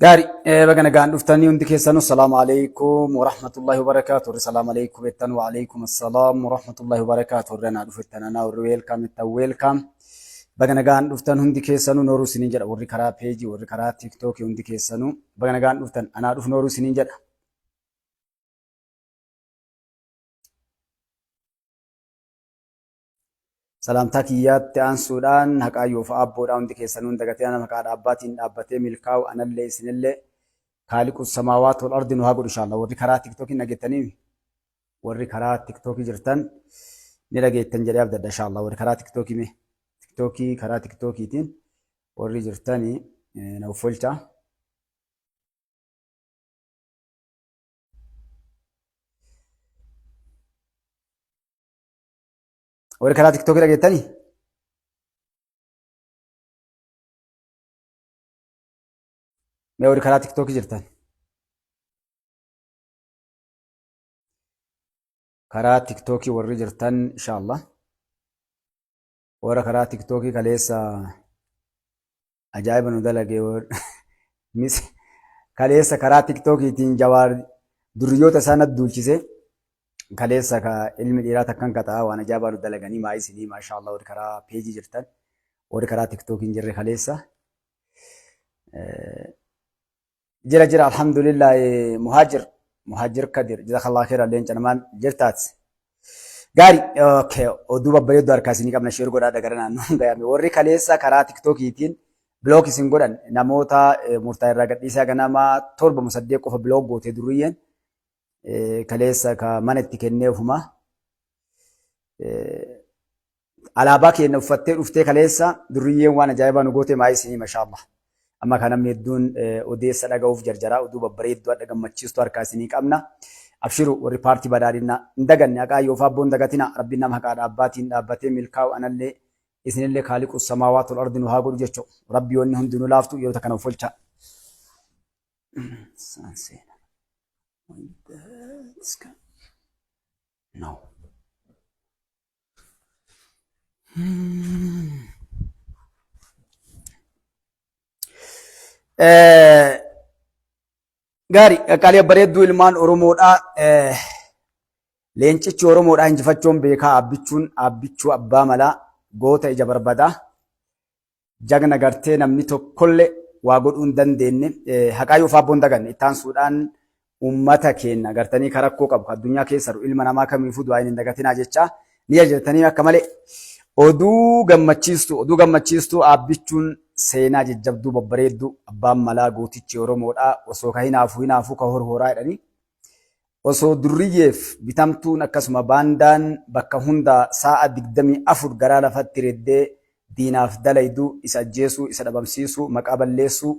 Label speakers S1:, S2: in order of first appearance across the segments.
S1: Gaarii baga nagaan dhuftanii hundi keessanuu salaamu alaikum warahmatullahi wabarakaatu warri salaamu alaikum jettan wa alaikum assalaam warahmatullahi wabarakaatu warri anaa dhufettan anaa warri weelkaam jettan weelkaam baga nagaan dhuftan hundi keessanuu nooruu isiniin jedha warri karaa peejii warri karaa tiiktookii hundi keessanuu baga nagaan dhuftan anaa dhufu nooruu isiniin jedha. Salaamtaa kiyyaatti aansuudhaan haqaayyoof aabboodhaa hundi keessanuu hin dagatinaa nama maqaa dhaabbaatiin dhaabbatee milkaa'u anallee isinillee kaaliqu samaawaat wal ardi nu haa godhu inshallah warri karaa tiktookiin dhageettanii warri karaa tiktookii jirtan ni dhageettan jedhee abdadha inshallah warri karaa tiktookii mee tiktookii karaa tiktookiitiin warri jirtanii na uffolchaa. Warri karaa tiktookii dhageettanii? Mee warri karaa tiktookii jirtan? Karaa tiktookii warri jirtan inshaallah. Warra karaa tiktookii kaleessa ajaa'iba nu dalage mis kaleessa karaa tiktookiitiin jawaar durriyoota isaa nat duulchise kaleessa ka ilmi dhiiraa takkan kaxaa waan ajaa'ibaa nu dalaganii maa isinii maashaallah warri karaa peejii jirtan warri karaa tiktookii hin jirre kaleessa Jira jira alhamdulillah muhaajir muhaajir kadir jazakallah khairan leenca namaan jirtaat. Gaari okay oduu babbareedduu harkaa isinii qabna sheer godhaa dagara naannoo gayame warri kaleessa karaa tiktookiitiin bilook isin godhan namoota murtaa irraa gadhiisaa ganama 7 mo 8 qofa bilook goote durriyyeen kaleessa ka mana itti kennee ofuma Alaabaa keenya uffattee dhuftee kaleessa durriyyeen waan ajaa'ibaa nu goote maa isinii mashaallah. Amma kan namni hedduun odeessa dhaga'uuf jarjaraa oduu babbareedduu hadha gammachiistu harkaa isinii qabna. Abshiru warri paartii badhaadhinnaa hin daganne haqaa yoofaa abboon dagatina rabbiin nama haqaa dhaabbaatiin dhaabbatee milkaa'u anallee isinillee kaaliqu samaawaatu ardi nu haa godhu jechuun rabbi wanni hundinuu laaftu yeroo takka nuuf olcha. No. Gaarii qaqqaalee bareedduu ilmaan Oromoodhaa leencichi Oromoodhaa injifachuun beekaa abbichuun abbichuu abbaa malaa goota ija barbadaa jagna gartee namni tokkolle waa godhuu hin dandeenye haqaa yoo faabboon daganne itti aansuudhaan ummata keenya gartanii ka rakkoo qabu ka addunyaa keessa jiru ilma namaa kamiifuu du'aa hin dagatinaa jechaa ni jajjattanii akka malee oduu gammachiistu oduu gammachiistu aabbichuun seenaa jajjabduu babbareedduu abbaan malaa gootichi Oromoodhaa osoo ka hinaafuu hinaafuu ka horhoraa jedhanii Osoo durriyyeef bitamtuun akkasuma baandaan bakka hundaa saa'a 24 garaa lafatti reddee diinaaf dalaydu isa ajjeesuu, isa dhabamsiisuu, maqaa balleessuu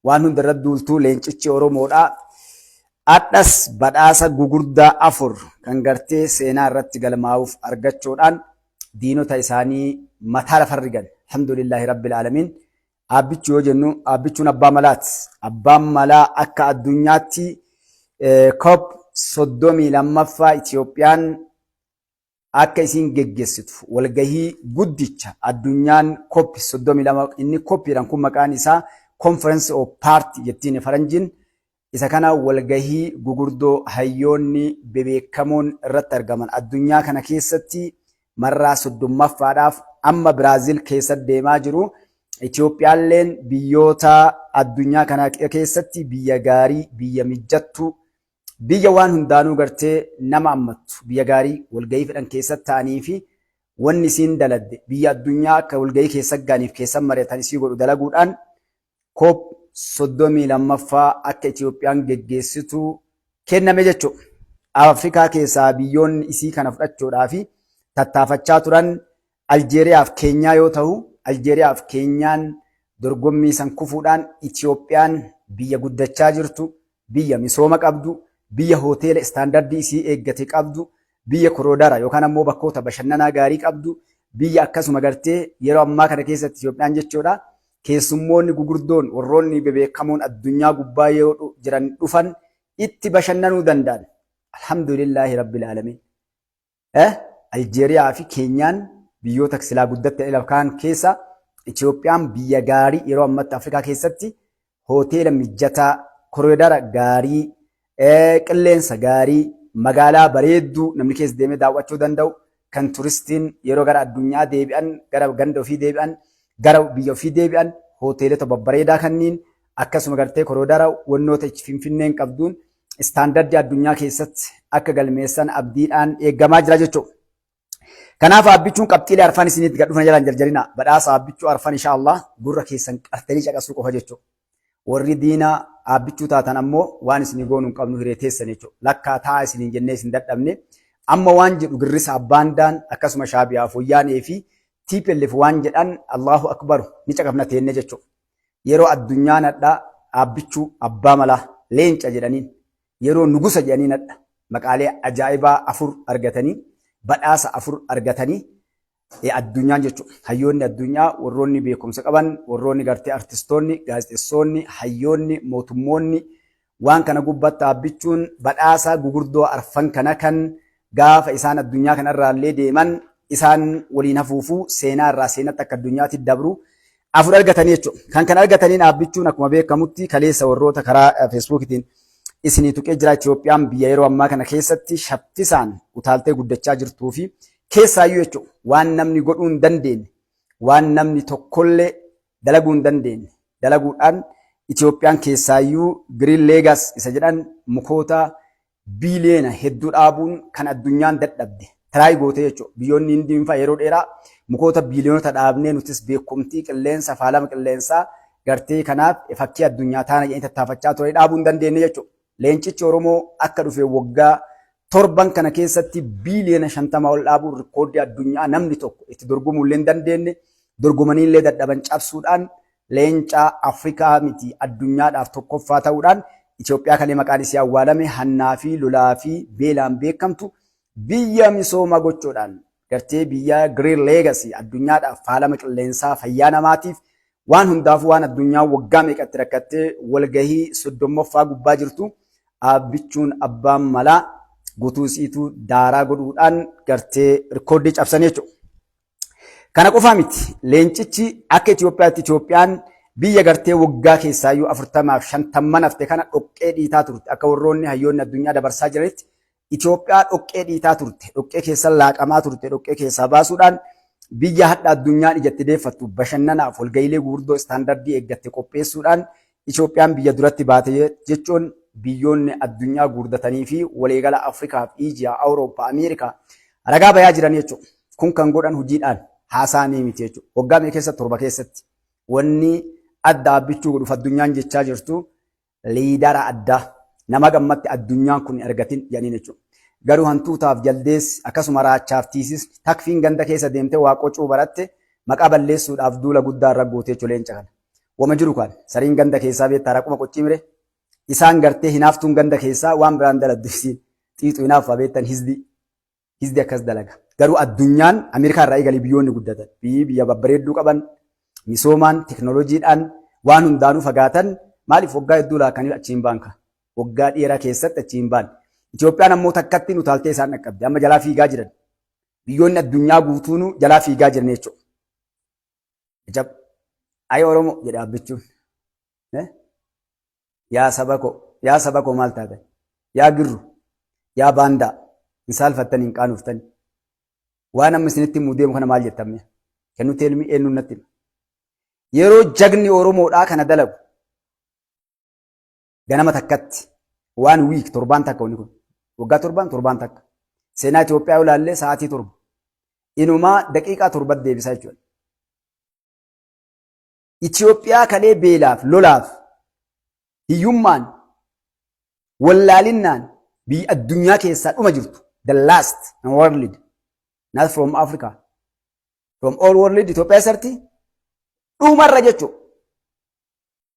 S1: waan hunda irratti duultu leencichi Oromoodha. Adhas badhaasa gugurdaa 4 kan gartee seenaa irratti galmaa'uuf argachuudhaan diinota isaanii mataa lafa rigan. Alhamdulillaahi Rabbil Aalamiin. Aabbichuu yoo jennu aabbichuun abbaa malaati. Abbaan malaa akka addunyaatti COP 32ffaa Itiyoophiyaan akka isiin geggeessitu walgahii guddicha addunyaan COP 32 inni COP jedhan kun maqaan isaa Conference of Party jettiin faranjiin isa kana walgahii gugurdoo hayyoonni bebeekamoon irratti argaman addunyaa kana keessatti marraa 30ffaadhaaf amma Biraazil keessatti deemaa jiru. Itoophiyaalleen biyyoota addunyaa kana keessatti biyya gaarii, biyya mijjattuu, biyya waan hundaanuu gartee nama ammattu, biyya gaarii walgahii fedhan keessatti ta'anii fi wanni isiin daladde biyya addunyaa akka walgahii keessa gaaniif keessa mari'atan isii godhu dalaguudhaan COP 32ffaa akka Itoophiyaan geggeessitu kenname jechuudha. Afrikaa keessaa biyyoonni isii kana fudhachuudhaaf tattaafachaa turan Aljeeriyaaf Keenyaa yoo ta'u, Aljeeriyaaf Keenyaan dorgommii san kufuudhaan Itoophiyaan biyya guddachaa jirtu, biyya misooma qabdu, biyya hoteela istaandardii isii eeggate qabdu, biyya koroodara yookaan ammoo bakkoota bashannanaa gaarii qabdu, biyya akkasuma gartee yeroo ammaa kana keessatti Itoophiyaan jechuudha keessummoonni gugurdoon warroonni bebeekamoon addunyaa gubbaa yeroo jiran dhufan itti bashannanuu danda'an. Alhamdulillaahi Rabbil Aalamiin. Aljeeriyaa fi Keenyaan biyyoota silaa guddatte kaan keessa Itoophiyaan biyya gaarii yeroo ammatti Afrikaa keessatti Hoteela mijataa, koriidara gaarii, qilleensa gaarii, magaalaa bareedduu namni keessa deemee daawwachuu danda'u, kan turistiin yeroo gara addunyaa deebi'an, gara ganda ofii deebi'an, gara biyya ofii deebi'an, hoteelota babbareedaa kanniin akkasuma gartee koriidara wannoota Finfinneen qabduun istaandardii addunyaa keessatti akka galmeessan abdiidhaan eeggamaa jira jechuudha. Kanaaf Abbichuun qabxiilee arfan isinitti gad dhufan jalaan jarjarina. Badhaasa Abbichuu arfan insha Allah gurra keessan qartanii caqasuu qofa jechuudha. Warri diinaa Abbichuu taatan ammoo waan isinii goonu hin qabnu, hiree teessan jechuudha. Lakkaa taa'aa isiniin jennee isin dadhabne. Amma waan jedhu girrisa abbaandaan akkasuma Shaabiyaaf Wayyaanee fi TPLF waan jedhan Allahu Akbar ni caqafna teenne jechuudha. Yeroo addunyaan hadhaa Abbichuu abbaa malaa leenca jedhaniin, yeroo nugusa jedhaniin, hadha maqaalee ajaa'ibaa afur argatanii, badhaasa afur argatanii addunyaan jechuudha. Hayyoonni addunyaa, warroonni beekumsa qaban, warroonni gartee artistoonni, gaazexeessoonni, hayyoonni, mootummoonni waan kana gubbatti Abbichuun badhaasa gugurdoo arfan kana kan gaafa isaan addunyaa kanarraallee deeman isaan waliin hafuufuu seenaa irraa seenatti akka addunyaatti dabru afur argatanii jechuudha. Kan kana argataniin Abbichuun akkuma beekamutti kaleessa warroota karaa Feesbuukiitiin isinii tuqee jira. Itoophiyaan biyya yeroo ammaa kana keessatti shaffisaan utaaltee guddachaa jirtuu fi keessaayyuu jechuudha waan namni godhuu hin dandeenye, waan namni tokkollee dalaguu hin dandeenye dalaguudhaan, Itoophiyaan keessaayyuu Green Legacy isa jedhan mukoota biiliyoona hedduu dhaabuun kan addunyaan dadhabde try gootee jechuudha. Biyyoonni Hindiin fa'a yeroo dheeraa mukoota biiliyoonota dhaabnee nutis beekumtii qilleensa faalama qilleensaa gartee kanaaf fakkii addunyaa taana jedhanii tattaafachaa ture, dhaabuu hin dandeenye jechuudha. Leencichi Oromoo akka dhufe waggaa 7n kana keessatti biiliyoona 50 ol dhaabuun rikoordii addunyaa namni tokko itti dorgomuu illee hin dandeenye, dorgomanii illee dadhaban cabsuudhaan, leencaa Afrikaa miti addunyaadhaaf tokkoffaa ta'uudhaan, Itoophiyaa kalee maqaan isii awwaalame, hannaa fi lolaa fi beelaan beekamtu biyya misooma gochuudhaan, gartee biyya Green Legacy addunyaadhaaf faalama qilleensaa fayyaa namaatiif waan hundaafuu waan addunyaan waggaa meeqatti rakkattee walgahii 30ffaa gubbaa jirtu, Abbichuun abbaan malaa guutuu isiituu daaraa godhuudhaan gartee rikoordii cabsanii jechuudha. Kana qofaa miti, leencichi akka Itoophiyaatti Itoophiyaan biyya gartee waggaa keessaayyuu 40f 50n hafte kana dhoqqee dhiitaa turte, akka warroonni hayyoonni addunyaa dabarsaa jiranitti Itoophiyaa dhoqqee dhiitaa turte, dhoqqee keessa laaqamaa turte, dhoqqee keessaa baasuudhaan biyya hadha addunyaan ijatti deeffattu bashannanaaf walga'iilee gurguddoo istaandardii eeggatte qopheessuudhaan Itoophiyaan biyya duratti baate jechuun biyyoonni addunyaa guurdatanii fi waliigala Afrikaa fi Eeshiyaa, Awurooppaa, Ameerikaa ragaa bayaa jiran jechuudha. Kun kan godhan hojiidhaan, haasaanii miti jechuudha. Waggaa meeqa keessatti? 7 keessatti. Wanni adda Abbichuu godhuuf addunyaan jechaa jirtu leader addaa nama gammatti addunyaan kun argatin jedhaniin jechuudha. Garuu hantuutaaf jaldeessi akkasuma raachaaf tiisisni takfiin ganda keessa deemtee waa qocuu baratte maqaa balleessuudhaaf duula guddaa irra gootee jechuudha leenca kana. Wama jiru kan sariin ganda keessaa beektaa raquma qoccii mire isaan gartee hinaaftuun ganda keessaa waan biraan daladdu, isiin xiixu hinaaffaa beektan, hizdi hizdi akkas dalaga. Garuu addunyaan Ameerikaa irraa eegalee biyyoonni guddatan, biyyi biyya babbareedduu qaban, misoomaan teknooloojiidhaan waan hundaanuu fagaatan, maaliif waggaa hedduu laakanii achi hin baanka? Waggaa dheeraa keessatti achi hin baan. Itoophiyaan ammoo takkatti utaaltee isaan dhaqqabde. Amma jalaa fiigaa jiran. Biyyoonni addunyaa guutuunuu jalaa fiigaa jiran jechuudha. Ajab! Ayi Oromoo jedhe Abbichuun. Yaa saba koo, yaa saba koo, maal taatan? Yaa girru, yaa baandaa, hin saalfattan, hin qaanuuftan. Waan amma isinitti himuu deemu kana maal jettan mee? Kennutti elmi eenyuun natti hima? Yeroo jagni Oromoodhaa kana dalagu ganama takkatti, waan week, torbaan takka, wanni kun waggaa 7n torbaan takka seenaa Itoophiyaa yoo ilaalle sa'aatii 7 inumaa daqiiqaa 7tti deebisaa jechuudha. Itoophiyaa kalee beelaaf, lolaaf, hiyyummaan, wallaalinnaan biyya addunyaa keessaa dhuma jirtu, the last in world, not from Africa, from all world, Itoophiyaa sarti dhumarra jechuudha.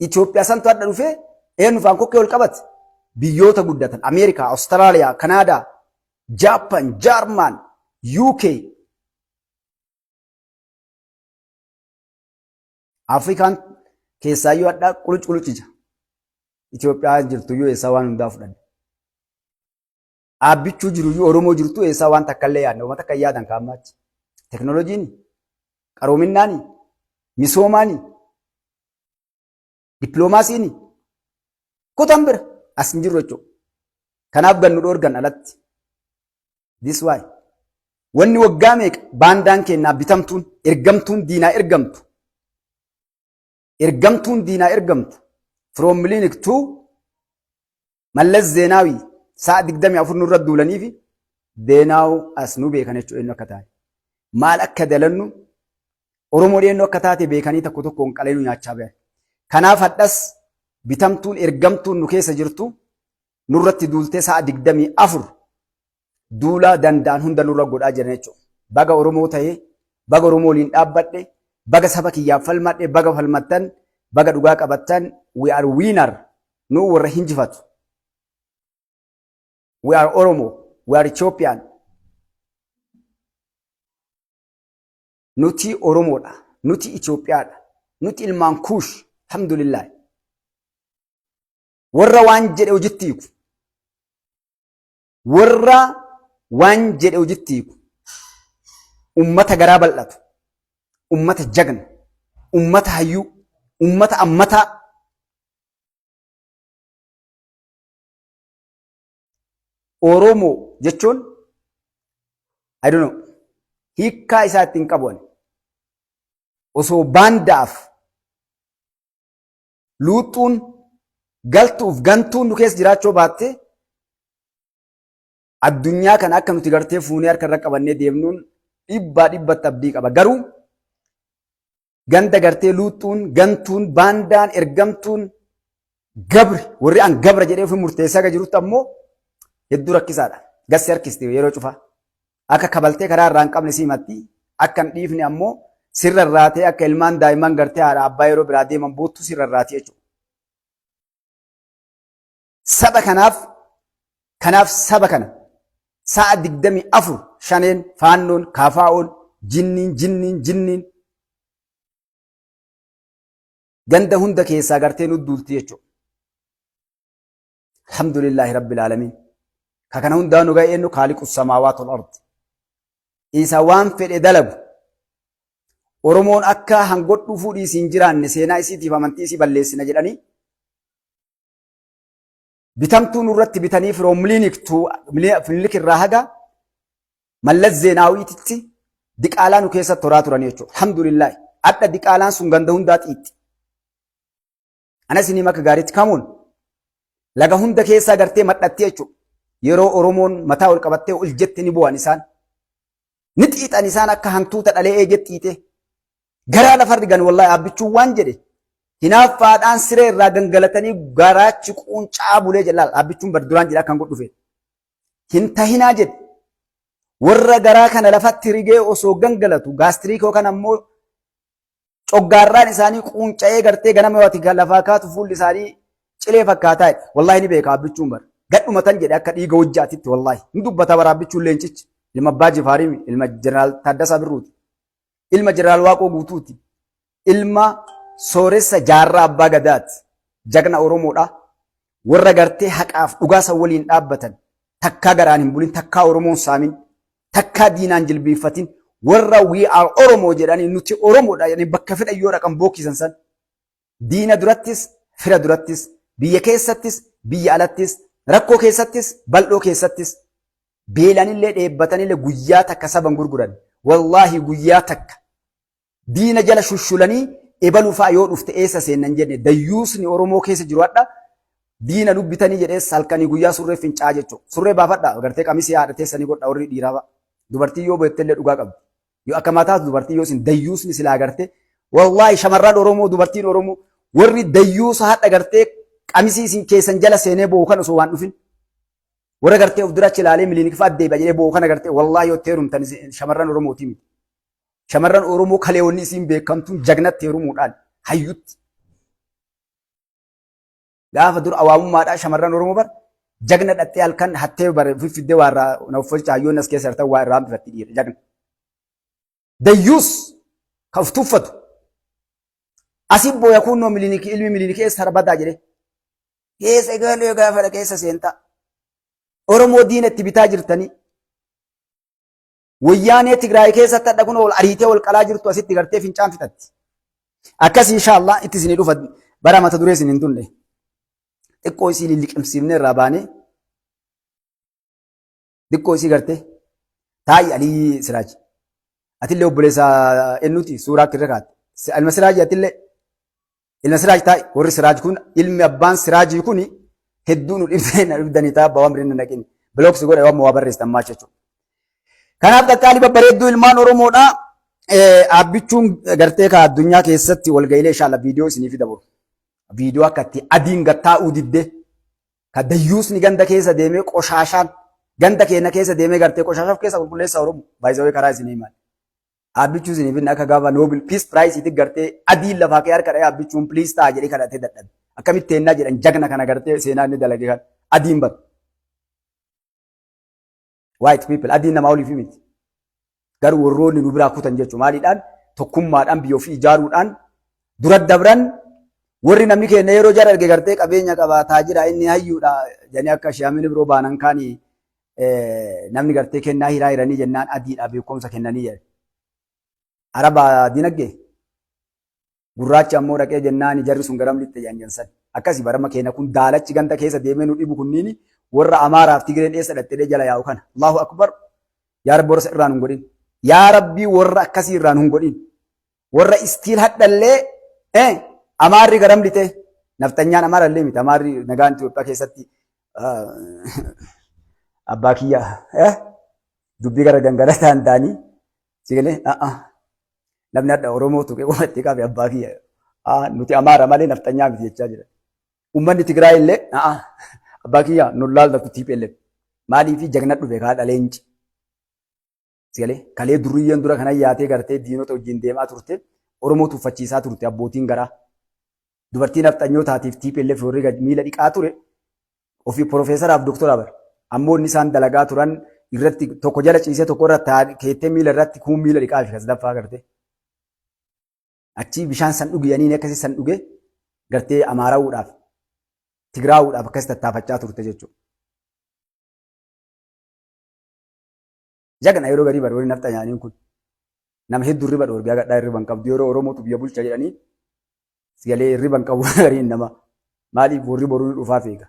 S1: Itoophiyaa santu adda dhufee eenyu faan kokkee ol qabate? Biyyoota guddatan Ameerikaa, Awustiraaliyaa, Kanaadaa, Jaapan, Jaarmaan, UK, Afrikaan keessaayyuu hadhaa quluc quluc ija. Itoophiyaa jirtuyyuu eessaa waan hundaa fudhanne? Dhaabbichuu jiruyyuu Oromoo jirtu eessaa waan takka illee yaadne? Uummata akka yaadan kaammaatti. Teknooloojiin, qaroominnaani, misoomaani. Dippiloomaasiin kutan bira as hin jirru jechuudha. Kanaaf gannu dhoorgan alatti. This why. Wanni waggaa meeqa baandaan kennaa bitamtuun ergamtuun diinaa ergamtu. Ergamtuun diinaa ergamtu. From Minilik to Mallas Zeenaawii sa'a 24 nurra duulanii fi Zeenaawu as nu beekan jechuudha eenyu akka taate. Maal akka dalannu Oromoo eenyu akka taate beekanii tokko tokkoon qalee nu nyaachaa bayan. Kanaaf hadhas bitamtuun ergamtuun nu keessa jirtu nurratti duultee sa'a 24 duulaa danda'an hunda nurra godhaa jiran jechuudha. Baga Oromoo ta'ee, baga Oromoo waliin dhaabbadhe, baga saba kiyyaaf falmadhe, baga falmattan, baga dhugaa qabattan, we are winner. Nu warra hinjifatu. We are Oromo, we are Ethiopian. Nuti Oromoodha, nuti Itoophiyaadha, nuti ilmaan Kuush, alhamdulillah. Warra waan jedhe hojitti hiiku. Warra waan jedhe hojitti hiiku. Ummata garaa bal'atu, ummata jagna, ummata hayyuu, ummata ammataa. Oromoo jechuun, I don't know, hiikkaa isaa ittiin qabu ani. Osoo baandaaf luuxuun galtuuf gantuun nu keessa jiraachuu baatte, addunyaa kana akka nuti gartee fuunee harka irra qabannee deemnuun dhibbaa dhibbatti abdii qaba. Garuu ganda gartee luuxuun gantuun baandaan ergamtuun gabri warri an gabra jedhee ofii murteessaa akka jirutti ammoo hedduu rakkisaadha. Gassi harkisti yeroo cufaa. Akka kabaltee karaa irraa hin qabne siimatti akka hin dhiifne ammoo sirra irraatee akka ilmaan daa'imman gartee haadha abbaa yeroo biraa deeman boottu sirra irraati jechuudha. Saba kanaaf saba kana sa'a 24 shaneen, faannoon, kaafaa'oon, jinniin jinniin jinniin ganda hunda keessaa gartee nu duulti jechuudha. Alhamdulillahi rabbil aalamiin. Ka kana hundaa nu ga'e eenyu? Kaaliqu samaawaat wal ardi. Isa waan fedhe dalagu. Oromoon akka hangodhuu fuudhii isiin jiraanne, seenaa isiitiif amantii isii balleessina jedhanii bitamtuu nurratti bitanii from Minilik to Minilik irraa haga Mallas Zeenaawiititti diqaalaa nu keessatti horaa turan jechuudha. Alhamdulillah. Adha diqaalaan sun ganda hundaa xiixxi. Anas inni akka gaariitti kamuun laga hunda keessaa gartee madhattee jechuudha. Yeroo Oromoon mataa ol qabattee ol jette ni bu'an isaan. Ni xiixan isaan akka hantuuta dhalee eegee xiixee. Garaa lafa rigan. Wallaahi Abbichuun waan jedhe, hinaaffaadhaan siree irraa gangalatanii garaachi quuncaa bulee jedha. Abbichuun bar duraan jedha akkan godhu dhufe. Hin tahinaa jedhe. Warra garaa kana lafatti rigee osoo gangalatu gaastiriik yookaan ammoo coggaarraan isaanii quunca'ee gartee ganama yoo ati lafaa kaatu fuulli isaanii cilee fakkaataa jedhe. Wallaahi ni beeka Abbichuun bara. Gadhumatan jedhe akka dhiiga hojjaatitti wallaahi. Ni dubbata bara Abbichuun leencichi. Ilma Abbaa Jifaarii, ilma Jeneraal Taaddasaa Birruuti. Ilma Jeneraal Waaqoo Guutuuti. Ilma sooressa Jaarraa Abbaa Gadaati. Jagna Oromoodha. Warra gartee haqaaf dhugaa san waliin dhaabbatan, takkaa garaan hin bulin, takkaa Oromoon saamin, takkaa diinaan jilbiiffatin, warra "We are Oromoo" jedhanii, nuti Oromoodha jedhanii bakka fedhan yoo dhaqan bookkisan san, diina durattis, fira durattis, biyya keessattis, biyya alattis, rakkoo keessattis, bal'oo keessattis, beelanillee dheebbatanillee guyyaa takka saban gurguran. Wallaahi guyyaa takka diina jala shushulanii ebaluu fa'a yoo dhufte eessa seennan jenne. Dayyuusni Oromoo keessa jiru hadha diina lubbitanii jedhee halkanii guyyaa surree fincaa jechuudha. Surree baafadha gartee qamisii haadha teessanii godha warri dhiiraa fa'a. Dubartii yoo beektellee dhugaa qabdi. Yoo akka mataatu dubartii yoo isin dayyuusni silaa gartee, wallaahi shamarran Oromoo, dubartiin Oromoo warri dayyuusa hadha gartee qamisii isin keessan jala seenee boo'u kan osoo waan dhufin. Warra gartee of dura achi ilaalee Milinik fa'a deebi'a jedhee boo'u kana gartee wallaahi yoo heerumtan shamarran Oromootii miti. Shamarran Oromoo kaleewwanni isiin beekamtuun jagnatti heerumuudhaan hayyutti. Gaafa dur awaamummaadhaa shamarran Oromoo bar jagna dhattee halkan hattee bar fiffidee waa irraa na uffolcha, hayyoonni as keessa jirtan waa irraa hambifatti dhiira jagna. Dayyuus kan of tuffatu. Asii booya kunnoo Milinikii, ilmi Milinikii eessa barbadaa jedhee. Keessa galee gaafa keessa seentaa. Oromoo diina itti bitaa jirtanii. Wayyaanee Tigraay keessatti hadha kun ol ariitee ol qalaa jirtu asitti gartee fincaan fixatti. Akkas inshaallah itti isinii dhufa. Bara mata duree isin hin tunne. Xiqqoo isii lilliqimsiifnee irraa baanee xiqqoo isii gartee taa'i Alii Siraaj. Atillee obboleessa eenyuti suuraa akka irra kaatte. Ilma Siraaj atillee ilma Siraaj taa'i warri Siraaj kun ilmi abbaan Siraajii kun hedduu nu dhibdee na dhibdanii ta'a abbaa waan birina naqin. Bilooksi godhe waan waa barreessitan maal jechuudha. Kanaaf qaqqaalii babbareedduu ilmaan Oromoodha. Abbichuun gartee ka addunyaa keessatti walga'iilee inshaalla viidiyoo isinii fida boru. Viidiyoo akka itti adiin gattaa'uu didde ka dayyuusni ganda keessa deemee qoshaashaan ganda keenya keessa deemee gartee qoshaashaa of keessa qulqulleessa Oromoo baay'isawee karaa isinii himan. Abbichuu isinii finna akka gaafa Nobel Peace Prize itti gartee adiin lafaa kee harka dhahee abbichuun please ta'a jedhee kadhatee dadhabe. Akkamitti teennaa jedhan jagna kana gartee seenaa inni dalage kan adiin bar. White people adiin namaa oliif miti. Garuu warroonni nu biraa kutan jechuudha. Maaliidhaan tokkummaadhaan biyya ofii ijaaruudhaan dura dabran warri namni keenya yeroo jara arge gartee qabeenya qabaataa jira inni hayyuudha jedhanii akka shaamini biroo baanan kaanii namni gartee kennaa hiraa hiranii jennaan adiidha beekumsa kennanii jedhe. Araba dinagdee gurraachi ammoo dhaqee jennaan jarri sun garam lixxe jedhan jensan. Akkasi barama keenya kun daalachi ganda keessa deemee nu dhibu kunniini warra Amaaraaf Tigreen eessa dhattee jala yaa'u kana. Allahu akbar. Yaa Rabbi warra irraa nun godhin. Yaa Rabbi warra akkasii irraa nun godhin. Warra istiil hadhallee Amaarri garam lixee nafxanyaan Amaarallee miti Amaarri nagaan Itoophiyaa keessatti abbaa kiyya dubbii gara gangalataan ta'anii sigalee namni hadha Oromoo tuqee qofatti qabe abbaa kiyya nuti Amaara malee nafxanyaa miti jechaa jira. Uummanni Tigraay illee abbaa kiyya nun laallatu TPLF maaliif jagna dhufe kaa dhaleenci. Sigalee kalee durriyyeen dura kana yaatee gartee diinota wajjin deemaa turte Oromoo tuffachiisaa turte abbootiin garaa. Dubartii nafxanyootaatiif TPLF warri miila dhiqaa ture ofii profeesaraaf doktora bara. Ammoo inni isaan dalagaa turan irratti tokko jala ciisee tokko irra keettee miila irratti kuun miila dhiqaa fi kasdaffaa gartee. Achii bishaan san dhugi yaniin akkasii san dhuge gartee Amaaraa'uudhaaf Tigraa'uudhaaf akkas tattaafachaa turte jechuudha. Jagna yeroo garii warri nafxanyaaniin kun nama hedduu hirriba dhoorge haga dhaa hirriba hin qabdu yeroo Oromootu biyya bulcha jedhanii sigalee hirriba hin qabu gariin nama maaliif warri boruu ni dhufaa feega.